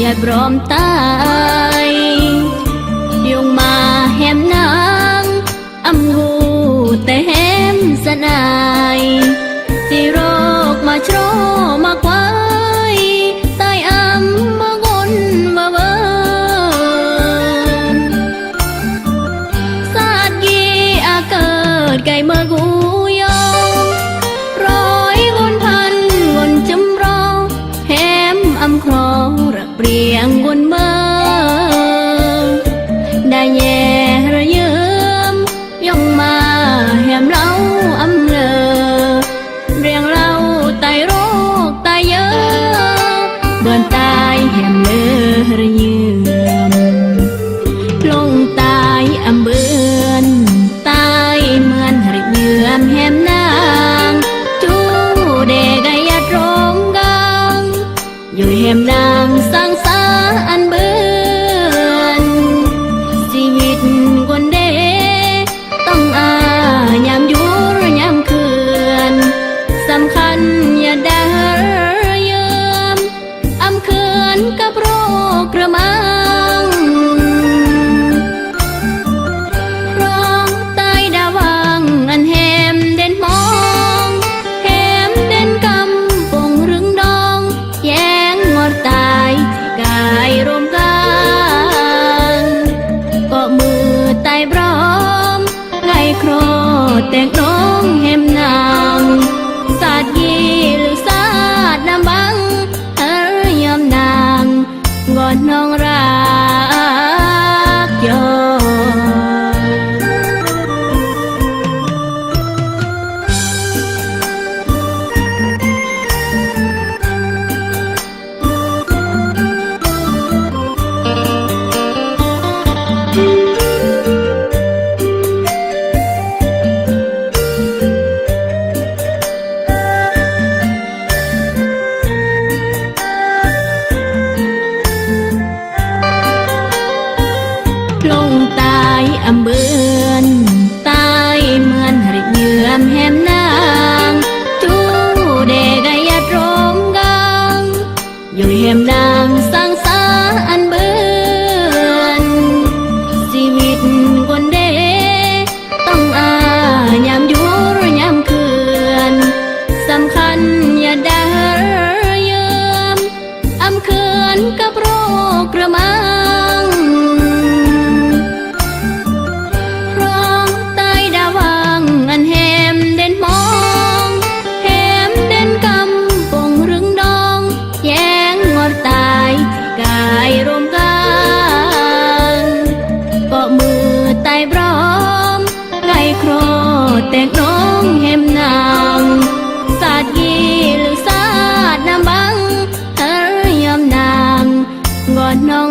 ແລະບຣອມຕາຍ. ຍົງມາແຮມນາງ ອຳຮູ້ແຕ່ແຮມສະໜາຍ, ຊິໂລກມາໂຊມາຄວາຍ, ຕາຍອຳມາກົ້ນມາເວີນ. ສາດກີອາເກີດໄກ່ເມີກູຢອງ, ຮ້ອຍກົ້ນພັນກົ້ນຈຳລອງ, ແຮມອຳຄອງລະປຽງກົ້ນເມີ. ໄດ້ແຍ່ລະຢືມ ຍົງມາແຮມເລົ່າອຳເລີ, ລຽງເລົ່າຕາຍໂລກຕາຍເຢີ, ເບືອນຕາຍແຮມເລີລະຢືມ, ລົງຕາຍອຳເບີນ, ຕາຍເໝືອນລະຢືມແຮມນາງ, ຈູເດກະຢັດໂຣງກາງ. ຢູ່ແຮມນາງສັງສາອັນເບືອນ, ຊີວິດຄົນເດ ຕ້ອງອາຍາມຢູ່ຍາມເຂື່ອນ, ສຳຄັນຢ່າໄດ້ເຢີມ, ອຳເຂື່ອນກັບໂລກກະມັງ. ຮ້ອງຕາຍດາວັງອັນແຮມເດັ່ນມອງ, ແຮມເດັ່ນກຳປົງລຶງດອງ, ແຍງງອດຕາຍທີ່ກາຍລົມກາງ, ເກາະມືຕາຍບຣອມ, ໄກ່ໂຄຣແຕກນ້ອງແຮມນາງ, ສາດກີຫຼືສາດນ້ຳບັງ, ເອີ ຍອມນາງ ກ່ອນນ້ອງລັກຢອງ. ລົງຕາຍອຳເບີນ, ຕາຍເໝືອນຮະເຍືອມແຮມນາງ, ຈູເດກະຍັດລົມກາງ, ຢູ່ແຮມນາງສັງສາອັນເບີນ, ຊີວິດຄົນເດ ຕ້ອງອາຍາມຢູ່ຍາມເຂື່ອນ, ສຳຄັນຢ່າໄດ້ເຢີມ, ອຳເຂື່ອນກັບໂລກກະມັງ. ຮ້ອງຕາຍດາວັງອັນແຮມເດັ່ນມອງ, ແຮມເດັ່ນກຳປົງລຶງດອງ, ແຍງງອດຕາຍທີ່ກາຍລົມກາງ, ເກາະມືຕາຍບຣອມ, ໄກ່ໂຄຣແຕກນ້ອງແຮມນາງ, ສາດກີຫຼືສາດນ້ຳບັງ, ເອີ ຍອມນາງ ກ່ອນນ້ອງ